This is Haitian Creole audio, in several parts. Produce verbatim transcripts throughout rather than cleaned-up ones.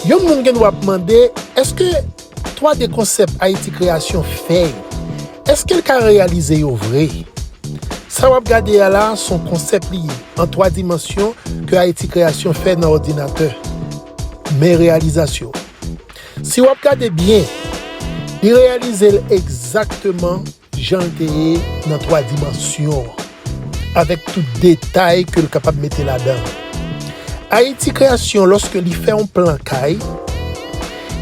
Yon moun gen dwa ap mande, èske twa D konsèp Ayiti Kreyasyon fè yo, èske l ka reyalize yo vre? Sa w ap gade a la, se yon konsèp li ye, an twa dimansyon ke Ayiti Kreyasyon fè nan òdinatè. Men reyalizasyon. Si w ap gade byen, li reyalize l egzakteman jan l te ye nan twa dimansyon an, avèk tout detay ke l kapab mete ladan l. Ayiti Kreyasyon, lòske li fè yon plan kay,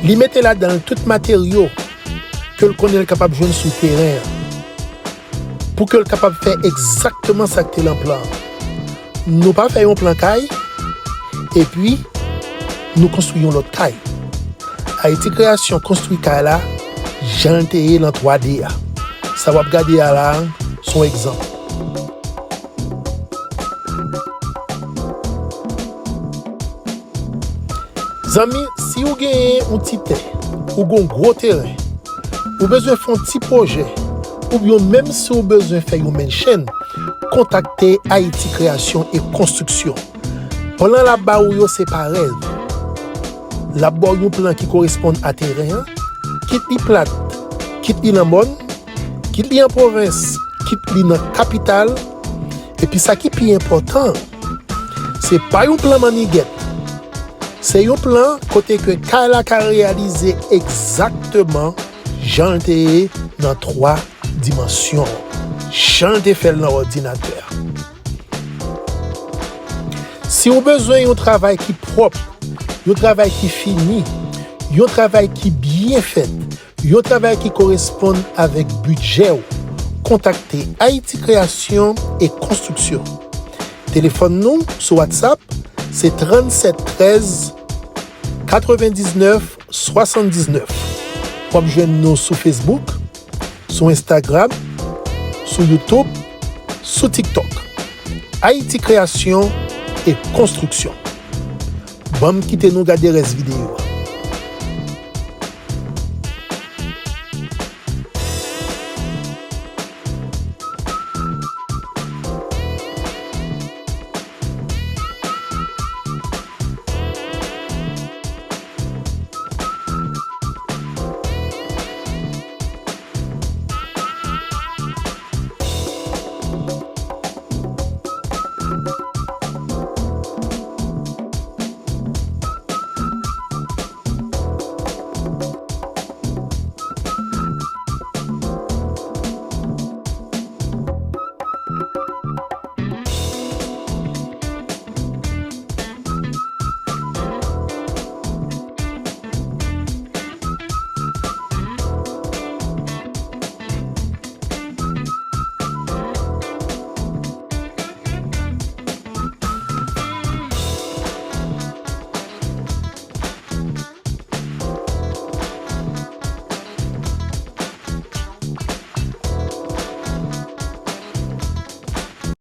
li mete ladan l tout materyo ke l konnen l kapab jwenn sou teren an, pou ke l kapab fè egzakteman sa k te lan plan an. Nou pa fè yon plan kay, epi nou konstwi yon lòt kay. Ayiti Kreyasyon konstwi kay la jan l te ye nan twa D a. Sa w ap gade a la, se yon egzanp. Zanmi, si w genyen yon ti tè, ou gen yon gwo teren, ou bezwen fè yon ti pwojè, oubyen menm si w bezwen fè yon mention, kontakte Ayiti Kreyasyon e Konstriksyon. Plan l ap ba ou yo se pa rèv. L ap ba w yon plan ki koresponn a teren an, kit li plat, kit li nan mòn, kit li an pwovens, kit li nan kapital. Epi sa ki pi enpòtan, se pa yon plan mannigèt. Se yon plan kote ke kay la ka reyalize egzakteman jan l te ye nan twa dimansyon, jan l te fè l nan òdinatè a. Si w bezwen yon travay ki pwòp, yon travay ki fini, yon travay ki byen fèt, yon travay ki koresponn avèk bidjè w, kontakte Ayiti Kreyasyon e Konstriksyon. Telefòn nou sou WhatsApp se trannsèt trèz katrevendiznèf swasanndiznèf. W ap jwenn nou sou Facebook, sou Instagram, sou YouTube, sou TikTok. Ayiti Kreyasyon e Konstriksyon. Ban m kite nou gade rès videyo a.